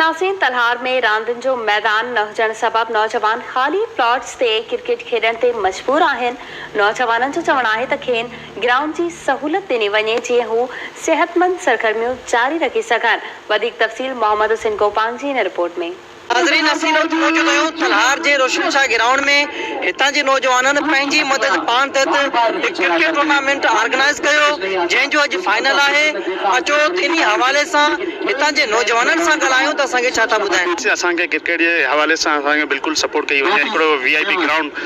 ڏسنداسين تلهار ۾ راندين جو ميدان نه هجڻ سبب نوجوان خالي پلاٽس تي ڪرڪيٽ کيڏڻ تي مجبور آهن، نوجوانن جو چوڻ آهي ته کين گرائونڊ جي سهولت ڏني وڃي جيئن هو صحتمند سرگرميون جاري رکي سگهن، وڌيڪ تفصيل محمد حسين گوپانگ جي هن رپورٽ ۾. ناظرين اسين وقت موجود آهيون تلهار جي روشن شاهه گرائونڊ ۾ هتان جي نوجوانن پنهنجي مدد پاڻ تحت هڪ ڪرڪيٽ ٽورنامينٽ آرگنائيز ڪيو جنهن جو اڄ فائنل آهي اچو ته انهي حوالي سان هتان جي نوجوانن سان ڳالهايون ته اسان کي ڇا ٿا ٻڌائين. اسان کي ڪرڪيٽ جي حوالي سان اسان کي بلڪل سپورٽ ڪئي وڃي هڪڙو وي آء پي گرائونڊ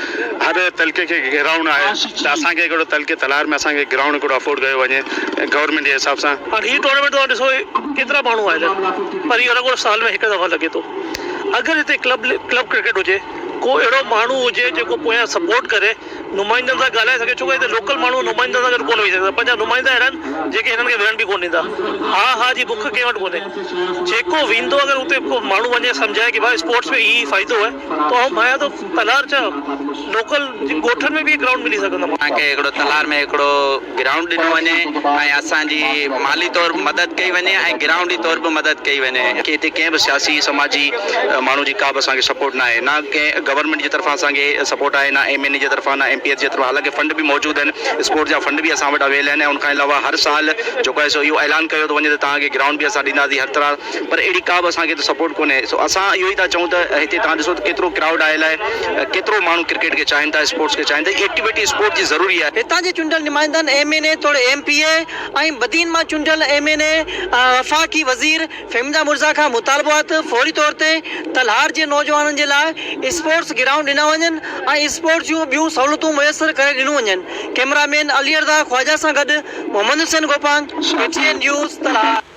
هر تعلقي کي گرائونڊ آهي ته اسان کي هڪڙو تعلقي تلهار ۾ اسان کي گرائونڊ هڪڙو افورڊ ڪيو وڃي گورنمينٽ جي حساب سان. هاڻ هي ٽورنامينٽ توهان ڏسو ڪيترا ماڻهو آيل آهن پر اهو رڳو سال ۾ هڪ دفعو لڳي ٿو اگر هتي ڪلب ڪلب ڪرڪيٽ هجي ڪو اهڙو ماڻهو هجي جيڪو پويان سپورٽ ڪري نمائندن سان ڳالهائي سگهي ڇو ڪه هتي لوڪل ماڻهو نمائندن سان گڏ ڪونه ويهي سگهندا پنهنجا نمائندا اهڙا آهن جيڪي هنن کي ويهڻ به ڪونه ڏيندا ها ها جي بک ڪنهن وٽ ڪونهي جيڪو ويندو اگر اتي ڪو ماڻهو وڃي سمجهائي ڪي ڀاء اسپورٽس ۾ هي فائدو آهي ته آئون ڀانيان ٿو تلهار ڇا لوڪل ڳوٺن ۾ به گرائونڊ ملي سگهندو. اسان کي هڪڙو تلهار ۾ هڪڙو گرائونڊ ڏنو وڃي ۽ اسان جي مالي طور به مدد ڪئي وڃي ۽ گرائونڊي طور به مدد ڪئي وڃي. ڪي هتي ڪنهن به سياسي سماجي ماڻهو جي ڪا به اسان کي سپورٽ ناهي نه ڪنهن گورنمينٽ جي طرفان اسان کي سپورٽ آهي نه ايم اين اي جي طرفان نه ايم پي ايس جي طرفان حالانڪه فنڊ به موجود آهن اسپورٽ جا فنڊ به اسان وٽ اويل آهن ۽ ان کان علاوه هر سال جيڪو آهي سو اهو اعلان ڪيو ٿو وڃي ته توهان کي گرائونڊ به اسان ڏينداسين هر طرح پر اهڙي ڪا به اسان کي ته سپورٽ ڪونهي سو اسان اهو ئي ٿا چئون ته هتي توهان ڏسو ته ڪيترو ڪرائوڊ آيل آهي ڪيترو ماڻهو ڪرڪيٽ کي چاهين ٿا اسپورٽس کي چاهين ٿا هي ايڪٽيوٽي اسپورٽ جي ضروري آهي. هتان جي چونڊيل نمائندن ايم اين اي توڙي ايم پي اي ۽ بدين مان چونڊيل ايم اين اي وفاقي وزير فهميده مرزا کان مطالبو آهي ته فوري طور تي تلهار جي نوجوانن جي لاء اسپورٽس گرائونڊ ڏنا وڃن ۽ اسپورٽس جون ٻيون سهولتون ميسر ڪري ڏنون وڃن ڪئميرا مين علي رضا خواجه سان گڏ Muhammad Hussain Gopang, P T N news, Talhar.